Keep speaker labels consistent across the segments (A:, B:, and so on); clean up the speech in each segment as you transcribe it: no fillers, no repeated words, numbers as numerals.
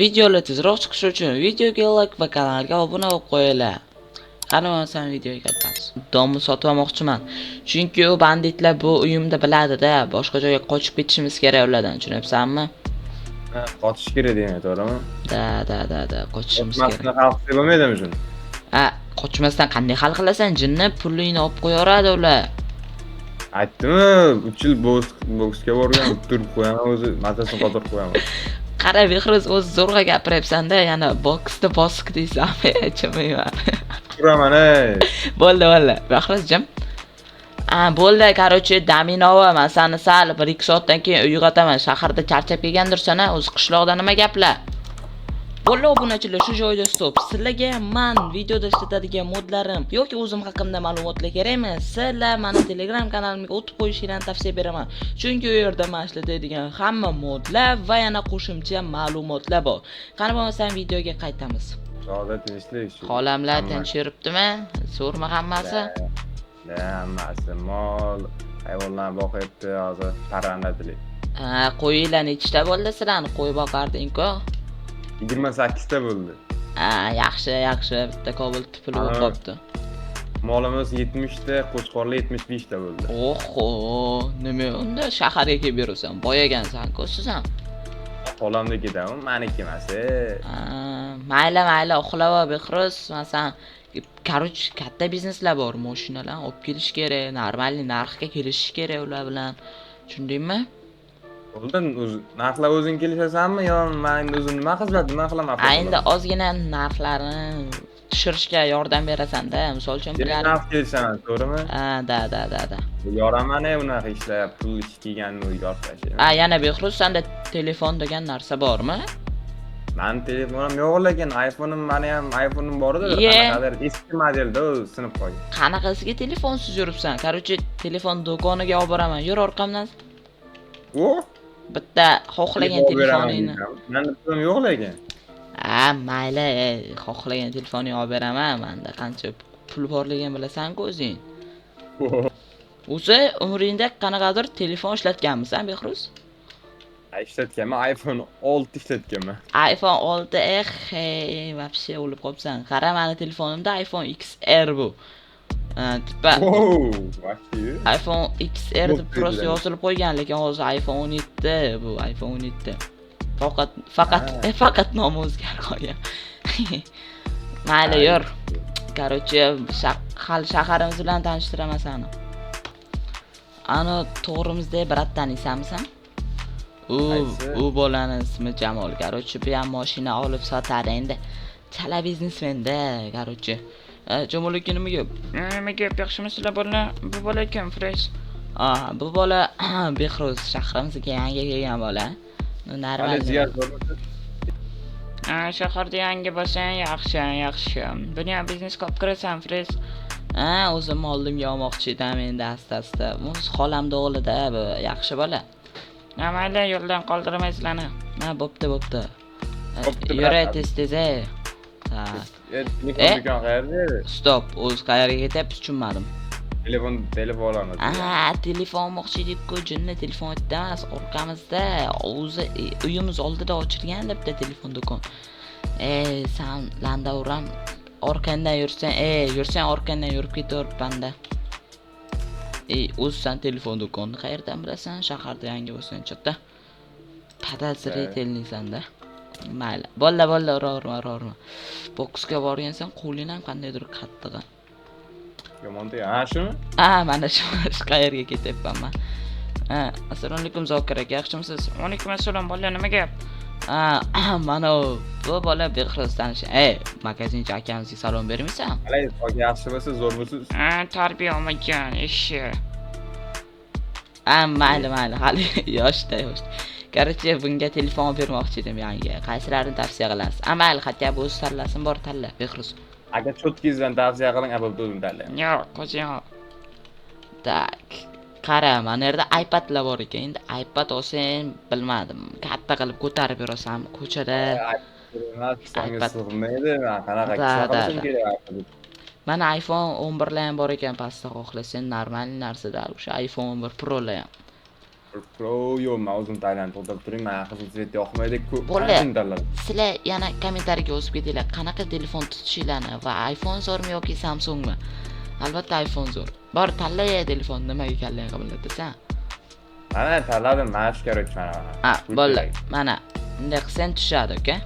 A: Videolar tezroq chiqishi uchun videoga like va kanalga obuna bo'lib qo'yinglar. Qani bo'lmasam videoga qaytamiz. Дом ni sotib olmoqchiman. Chunki u banditlar bu uyimda biladi-da, boshqa joyga qochib ketishimiz kerak ulardan, tushunyapsanmi?
B: Ha, qochish kerak demak, to'g'rimi?
A: Да, qochishimiz kerak.
B: Qochmasdan hal qilsa bo'lmaydimi shuni?
A: Ha, qochmasdan qanday hal qilasan? Jinni, pulingni olib qo'yaveradi ular.
B: Aytdimi, 3 yil boksga borgan, turib qo'yaman o'zi, mazasini qotirib qo'yaman.
A: Qara, Behruz, o'zi zo'rg'a gapiryapsan-da, yana boksda bosik deysanmi? Chimiyman.
B: Turaman, ey.
A: Bo'ldi, bo'ldi. Behruz, jim. A, bo'ldi, короче, Daminova, man seni sal 1-2 soatdan keyin uyg'otaman. Shaharda charchab kelgandirsan, a? O'zi qishloqda nima gaplar? Bo'ldi, obunachilar, shu joyda stop. Sizlarga man videoda ishlatadigan modlarim yoki o'zim haqimda ma'lumotlar kerakmi? Sizlar mani Telegram kanalimga o'tib qo'yishinglarni tavsiya beraman. Chunki u yerda man ishlatadigan hamma modlar va yana qo'shimcha ma'lumotlar bor. Qani bo'lmasam videoga qaytamiz.
B: Hozir tinchlik shu.
A: Xolamlar
B: Hamma-
A: tinch yuribdimi? Zo'rmi hammasi?
B: Da, hammasi mol, hayvonlar boqyapti hozir, parrandachilik.
A: Ha, qo'yinglar nechta bo'ldi sizlarni? Qo'y boqarding-ku.
B: 28 ta bo'ldi.
A: Ha, yaxshi, yaxshi. Bitta Cobalt puli bo'lib
B: Ha.
A: qolibdi.
B: Molimiz 70 ta, qo'chqorlar 75 ta bo'ldi.
A: Oho, nima unda shaharga kelib yuribsan? Boyagansan-ku siz ham.
B: Xolamnikida, u maniki emas. E.
A: Ha, mayli, mayli, uxlava, Behruz, masalan, короче, katta bizneslar bor, mashinalarni olib kelish kerak, нормальный narxga kelishish kerak ular bilan. Tushundingmi?
B: Bo'ldi, o'zi narxlar o'zing kelishasanmi yo man endi o'zim nima xizmat, nima qilaman?
A: A, endi ozgina narxlarni tushirishga yordam berasan-da. Misol uchun,
B: Demak,
A: bular
B: narx kelishaman, to'g'rimi?
A: Ha, да.
B: Yoraman unaqa ishlar, pul ish kelganmi yorib.
A: A, yana Behruz, senda telefon degan narsa bormi?
B: Mani telefonim yo'q, lekin iPhone'im, mani ham iPhone'im bor edi.
A: Ye.
B: Qanaqadir eski modelda u sinib qolgan.
A: Qanaqasiga telefonsiz yuribsan? Короче, telefon do'koniga olib boraman. Yur orqamdan.
B: O,
A: Bitta xohlagan
B: telefon beraman
A: telefoningni.
B: deysan. Mani pulim yo'q lekin.
A: A, mayli, xohlagan telefoningni olib beraman. Manda qancha pul borligini bilasan-ku o'zing. O'zi umringda qanaqadir telefon ishlatganmisan, Behruz?
B: Ishlatganman, iPhone 6 ishlatganman.
A: iPhone 6, eh, hey, вообще o'lib qolibsan. Qara, mani telefonimda iPhone XR bu. Типа
B: Wow, вообще.
A: iPhone XR deb
B: Yo'q,
A: просто
B: dedilar.
A: yozilib qo'ygan, lekin hozir iPhone 17 bu, iPhone 17. Faqat
B: Ha.
A: faqat nomi o'zgarib qolgan. Mayli, yur. Короче, hali shaharimiz bilan tanishtiraman seni. Ani to'g'rimizda брат taniysanmisan? U
B: Qaysi?
A: u bolani ismi Jamol. Короче, bu ham mashina olib sotadi endi. Chala biznesmenda, короче. Jamol aka, nima gap?
C: Nima gap, yaxshimisizlar, bolalar? Bu bola kim, Fresh?
A: Ah, bu bola Behruz, shahrimizga yangi kelgan bola.
B: Hali
A: Нормально.
B: jigar bormisiz?
C: Ha, shaharda yangi bo'lsang yaxshi, yaxshi. Buni ham biznesga olib kirasan, Fresh.
A: Ha, o'zim oldimga olmoqchi edim endi asta-asta. O'zi xolamni o'g'lida bu, yaxshi bola.
C: Ha, mayli, yo'ldan qoldirmay sizlarni.
A: Ha, bo'pti, bo'pti.
B: Bo'pti,
A: Yuray
B: брат.
A: tez tez, ey. Так.
B: E, telefon
A: E?
B: do'kon qayerda edi?
A: Стоп, o'zi qayerga ketyapmiz, tushunmadim.
B: Telefon olamiz.
A: A, telefon olmoqchi edik-ku, jinni, telefon yerda emas, orqamizda, o'zi uyimiz oldida ochilgan bitta telefon do'kon. Ey, san landauram orqangdan yursang, ey, yursang orqangdan yurib ketaveribman-da. Ey, o'zi san telefon do'konni qayerdan bilasan? Shaharda yangi bo'lsang, чё-то. Подозрительный san-da. Mayli. Bo'ldi, bo'ldi, uraverma, uraverma. Boksga borgansan, qo'ling ham qandaydir qattiq.
B: Yomon degan. Ha, shumi?
A: A, mana shu, shu qayerga ketyapman man. Ha, assalomu alaykum, Zokir aka, yaxshimisiz?
C: Alaykum assalom, bolalar, nima gap?
A: Ha, mana bu bola Behruz, tanish. Ey, magazinchi akamizga salom bermaysan?
B: Qalay, aka, yaxshimisiz, zo'rmisiz?
C: Ha, tarbiya olmagan, eshak.
A: Ha, mayli, mayli, hali yoshda, yosh. Короче, bunga telefon olib bermoqchi edim yangi. Qaysilarini tavsiya qilasiz? A, mayli, хотя бы o'zi tanlasin, bor tanla, Behruz.
B: Aka, чётки ngizdan tavsiya qiling, a bo'pti, o'zim tanlayman.
C: Yo'q, qo'zi yo'q.
A: Так. Qara, mana yerda iPadlar bor ekan. Endi iPad olsang, bilmadim. Katta qilib ko'tarib yurasan ko'chada.
B: Emas, senga
A: iPad.
B: sig'maydi, man qanaqa
A: Да,
B: qilishim
A: да.
B: kerak iPad?
A: Mana iPhone 11 lar ham bor ekan pastda, xohlasang, нормальный narsada o'sha iPhone 11 Pro'lar ham.
B: Pro yo'q, men o'zim tanladim, to'xtab turing, men qizil цвет yoqmaydi, ko'p
A: Bo'ldi.
B: qancha tanladim.
A: Sizlar yana kommentariyaga yozib ketinglar, qanaqa telefon tutishinglarni va iPhone zo'rmi yoki Samsungmi? Albatta iPhone zo'r. Bor, tanla telefon, nimaga kallang qimirlatasan?
B: Mana tanladim, mana shu, короче, mana mana.
A: Ha,
B: Bu
A: bo'ldi.
B: kerak.
A: Mana bunday qilsang tushadi, uka.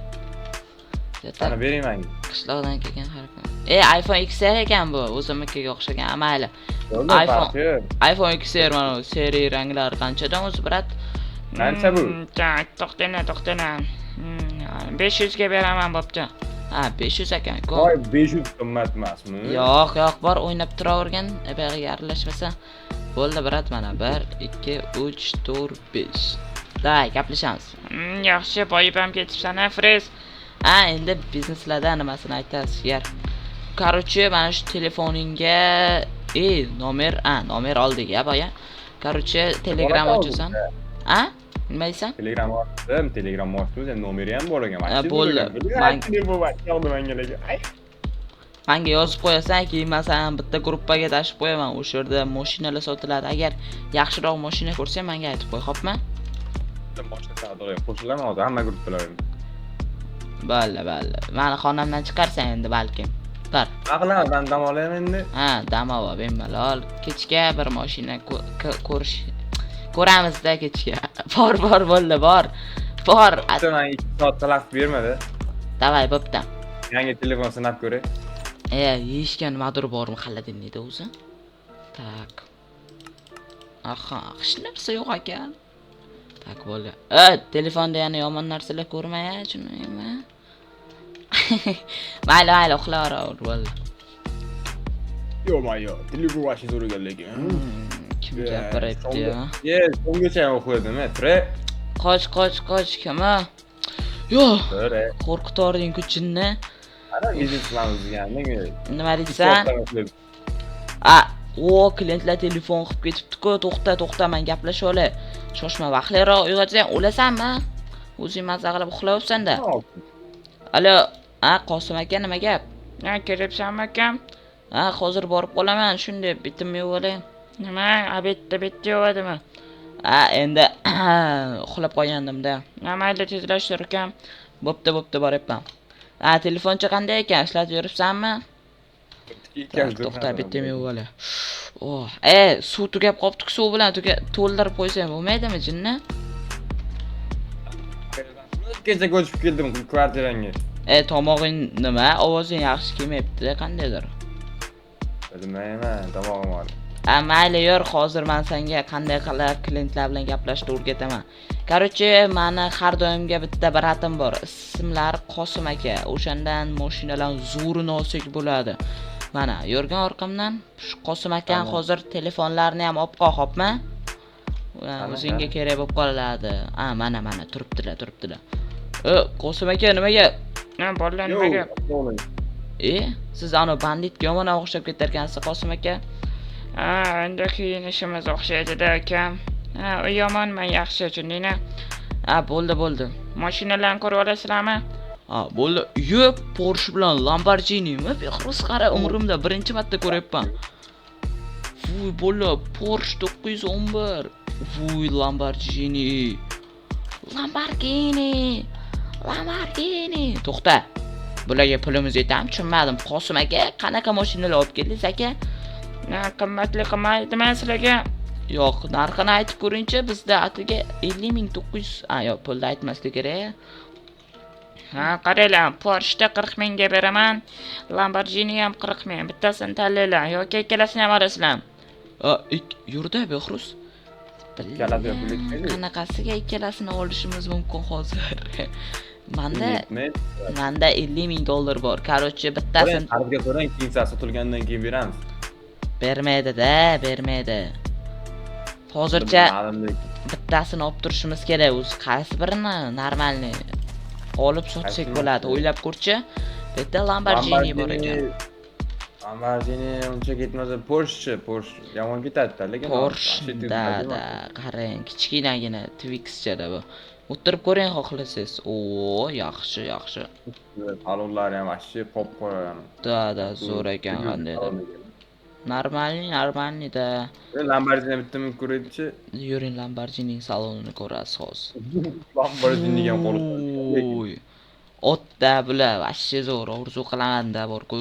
B: Mana bering menga.
A: Qishloqdan kelgan har kun. E, iPhone XR ekan bu, o'zimnikiga o'xshagan. Ha, mayli.
B: Bo'ldi, farqi yo'q.
A: iPhone XR mana bu серый ranglari qanchadan o'zi, брат?
B: Qancha bu?
C: Так, to'xtanglar, to'xtanglar. 500 ga beraman, bo'pti.
A: Ha, 500 ekan, ko'p.
B: Voy, 500 qimmat emasmi?
A: Yo'q, yo'q, bor, o'ynab turavergin, buyog'iga aralashmasa. Bo'ldi, брат, mana 1 2 3 4 5. Давай, gaplashamiz.
C: Yaxshi, boyib ham ketibsan, a, Frez.
A: Ha, endi bizneslarda nimasini aytasiz, yer. Короче, mana shu telefoningga nomer, a, nomer oldik ya boya. Короче, Telegram
B: Bor ekan.
A: ochasan. A? Nima deysan?
B: Telegram ochdim, Telegram ochdim, sen nomeri ham bor ekan.
A: Ha, bo'ldi.
B: Bu yoqdi menga lekin. Ay.
A: Manga yozib qo'yasan, keyin man sani bitta gruppaga tashib qo'yaman. O'sha yerda mashinalar sotiladi. Agar yaxshiroq mashina ko'rsang, menga aytib qo'y, xo'pmi?
B: Mashina savdoga qo'shilaman hozir hamma gruppalarga.
A: Bo'ldi, bo'ldi. Mani xonamdan chiqarsan endi balkim. Bor.
B: Nima qilaman, man dam olaymi endi?
A: Ha, dam ol, bemalol. Kechga bir mashina ko'rish ko'ramizda kechga. Bor, bor, bo'ldi, bor. Bor.
B: Bitta menga 2 soatda vaqt bermadi.
A: Давай, bo'pti.
B: Yangi telefon sinab ko'ray.
A: E, yeyishga nimadir bormi холодильник da o'zi? Так. Aha, hech narsa yo'q ekan. Так, bo'ldi. E, telefonda yana yomon narsalar ko'rmay, tushundingmi? Mayli, mayli, uxlayver, bo'ldi.
B: Yo'q, yo'q. Telefon вообще zo'r ekan lekin.
A: Kim gapiryapti ya?
B: Ye, so'nggacha ham uxladim, tre.
A: Qoch, qoch, qoch, kim a? Yo'q,
B: Tre.
A: qo'rqitording-ku, jinni.
B: Ana biznes plan buzganning.
A: Nima deysan? A, o, klientlar telefon qilib ketibdi-ku. To'xta, to'xta, men gaplashib olay. Shoshma, vaqtliroq uyg'otsang o'lasanmi? O'zing maza qilib uxlayapsan-da. Alo, a, Qosim aka, nima gap?
C: Ha, kelibsanmi, akam?
A: Ha, hozir borib qolaman, shunday bitimni yuvib olay.
C: Nima, обед da bitta yo'qadimi?
A: Ha, endi uxlab qolgandim-da.
C: Ha, mayli, tezlashtir, ukam.
A: Bo'pti, bo'pti, boryapman. Ha, telefoncha qanday ekan? Ishlatib yuribsanmi? Так, to'xta, bitta yuvib olay. Oh, e, suv tugab qolibdi-ku, suv bilan to'ldirib qo'ysam bo'lmaydimi, jinni?
B: Kecha ko'chib keldim kvartirangga.
A: E, tomog'ing nima? Ovozing yaxshi kelmayapti, qandaydir.
B: Bilmayman, tomog'im og'riyapti.
A: A, mayli, yur, hozir men senga qanday qilib klientlar bilan gaplashishni o'rgataman. Короче, mani har doimga bitta брат im bor. Ismlari Qosim aka. O'shandan mashinalar zo'rini olsak bo'ladi. Mana, yurgan orqamdan. Shu Qosim akam
B: Tamam.
A: hozir telefonlarni ham olib qol, xo'pmi?
B: Tamam,
A: O'zingga
B: tamam.
A: kerak bo'lib qoladi. A, mana, mana, turibdilar, turibdilar. E, Qosim aka, nima gap?
C: Ha, bolalar, nima gap?
A: E, siz ana banditga yomon o'xshab ketarkansiz, Qosim aka.
C: Ha, endi kiyinishimiz o'xshaydi-da, akam. Ha, u yomon, men yaxshi, tushundingmi?
A: Ha, bo'ldi, bo'ldi.
C: Mashinalarni ko'rib olasizlarmi?
A: Ha, bo'ldi. Ye, Porsche bilan Lamborghinimi? Behruz, qara, umrimda birinchi marta ko'ryapman. Vuy, bo'ldi, Porsche 911. Vuy, Lamborghini. Lamborghini. Lamborghini. To'xta. Bularga pulimiz yetadimi? Tushunmadim. Qosim aka, qanaqa mashinalar olib keldingiz, aka?
C: Ha, qimmatli qilmaydimi sizlarga?
A: Yo'q, narxini aytib ko'ringchi, bizda atiga 50 900. A, yo'q, pulni aytmaslik kerak.
C: Ha, qaranglar, Porsche'da 40 mingga beraman, Lamborghini ham 40 ming. Bittasini tanlanglar yoki ikkalasini ham olasizlar.
A: A, yurda, Behruz.
B: Ikkalasi yo'q, pul yetmaydi.
A: Qanaqasiga ikkalasini olishimiz mumkin hozir? Manda
B: Yetmaydi.
A: manda 50 ming dollar bor. Короче, bittasini
B: Qarzga so'rang, keyin sotilgandan keyin beramiz.
A: Bermaydi-da, bermaydi. Hozircha
B: Ma'lumlik.
A: bittasini olib turishimiz kerak. O'zi qaysi birini нормальный olib sotsak
B: Qaysi
A: bo'ladi? O'ylab ko'rchi. Bu yerda Lamborghini bor ekan.
B: Lamborghini uncha ketmasa, Porsche, Porsche yomon ketadi, lekin
A: Porsche, да, да, qarang, kichkinagina Twixchada bu. O'tirib ko'ring xohlasangiz. O, yaxshi, yaxshi.
B: Salonlari ham вообще qop-qora.
A: Да, да, zo'r ekan qandaydir. Нормальный, нормальный da.
B: Lamborghini bitta minib ko'raylikchi.
A: Yuring, Lamborghini salonini ko'rasiz hozir.
B: Lamborghini ham qo'li.
A: Oy. Otda bular вообще zo'r, orzu qilaman-da borku.